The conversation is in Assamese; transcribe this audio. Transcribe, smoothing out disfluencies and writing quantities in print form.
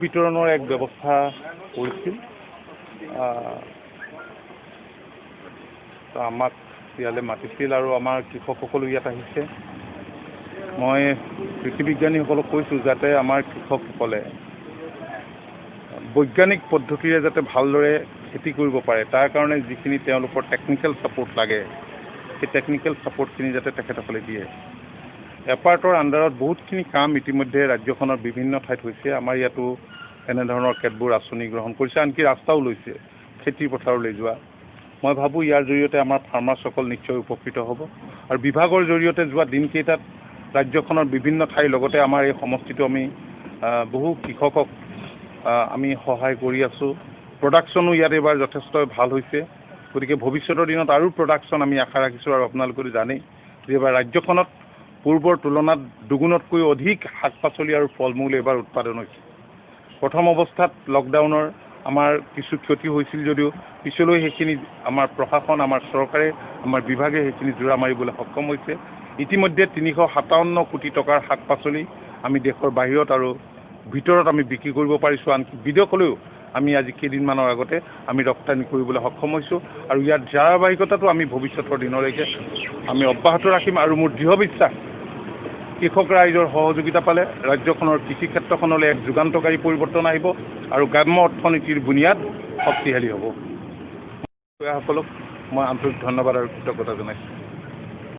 বিতৰণৰ এক ব্যৱস্থা কৰিছিল। আমাক ইয়ালৈ মাতিছিল আৰু আমাৰ কৃষকসকলো ইয়াত আহিছে। মই কৃষি বিজ্ঞানীসকলক কৈছোঁ যাতে আমাৰ কৃষকসকলে বৈজ্ঞানিক পদ্ধতিৰে যাতে ভালদৰে খেতি কৰিব পাৰে, তাৰ কাৰণে যিখিনি তেওঁলোকৰ টেকনিকেল ছাপৰ্ট লাগে, সেই টেকনিকেল ছাপৰ্টখিনি যাতে তেখেতসকলে দিয়ে। এপাৰ্টৰ আণ্ডাৰত বহুতখিনি কাম ইতিমধ্যে ৰাজ্যখনৰ বিভিন্ন ঠাইত হৈছে। আমাৰ ইয়াতো এনেধৰণৰ কেতবোৰ আঁচনি গ্ৰহণ কৰিছে, আনকি ৰাস্তাও লৈছে খেতি পথাৰলৈ যোৱা। মই ভাবোঁ ইয়াৰ জৰিয়তে আমাৰ ফাৰ্মাৰ্ছসকল নিশ্চয় উপকৃত হ'ব। আৰু বিভাগৰ জৰিয়তে যোৱা দিনকেইটাত ৰাজ্যখনৰ বিভিন্ন ঠাইৰ লগতে আমাৰ এই সমষ্টিটো আমি বহু কৃষকক আমি সহায় কৰি আছোঁ। প্ৰডাকশ্যনো ইয়াত এইবাৰ যথেষ্ট ভাল হৈছে। গতিকে ভৱিষ্যতৰ দিনত আৰু প্ৰডাকশ্যন আমি আশা ৰাখিছোঁ। আৰু আপোনালোকেতো জানেই যে এইবাৰ ৰাজ্যখনত পূৰ্বৰ তুলনাত দুগুণতকৈ অধিক শাক পাচলি আৰু ফল মূল এইবাৰ উৎপাদন হৈছে। প্ৰথম অৱস্থাত লকডাউনৰ আমাৰ কিছু ক্ষতি হৈছিল যদিও পিছলৈ সেইখিনি আমাৰ প্ৰশাসন, আমাৰ চৰকাৰে, আমাৰ বিভাগে সেইখিনি জোৰা মাৰিবলৈ সক্ষম হৈছে। ইতিমধ্যে 357 কোটি টকাৰ শাক পাচলি আমি দেশৰ বাহিৰত আৰু ভিতৰত আমি বিক্ৰী কৰিব পাৰিছোঁ। আনকি বিদেশলৈও আমি আজি কেইদিনমানৰ আগতে আমি ৰপ্তানি কৰিবলৈ সক্ষম হৈছোঁ। আৰু ইয়াৰ ধাৰাবাহিকতাটো আমি ভৱিষ্যতৰ দিনলৈকে আমি অব্যাহত ৰাখিম। আৰু মোৰ দৃঢ় বিশ্বাস, কৃষক ৰাইজৰ সহযোগিতা পালে ৰাজ্যখনৰ কৃষি ক্ষেত্ৰখনলৈ এক যুগান্তকাৰী পৰিৱৰ্তন আহিব আৰু গ্ৰাম্য অৰ্থনীতিৰ বুনিয়াদ শক্তিশালী হ'ব। সকলক মই আন্তৰিক ধন্যবাদ আৰু কৃতজ্ঞতা জনাইছোঁ।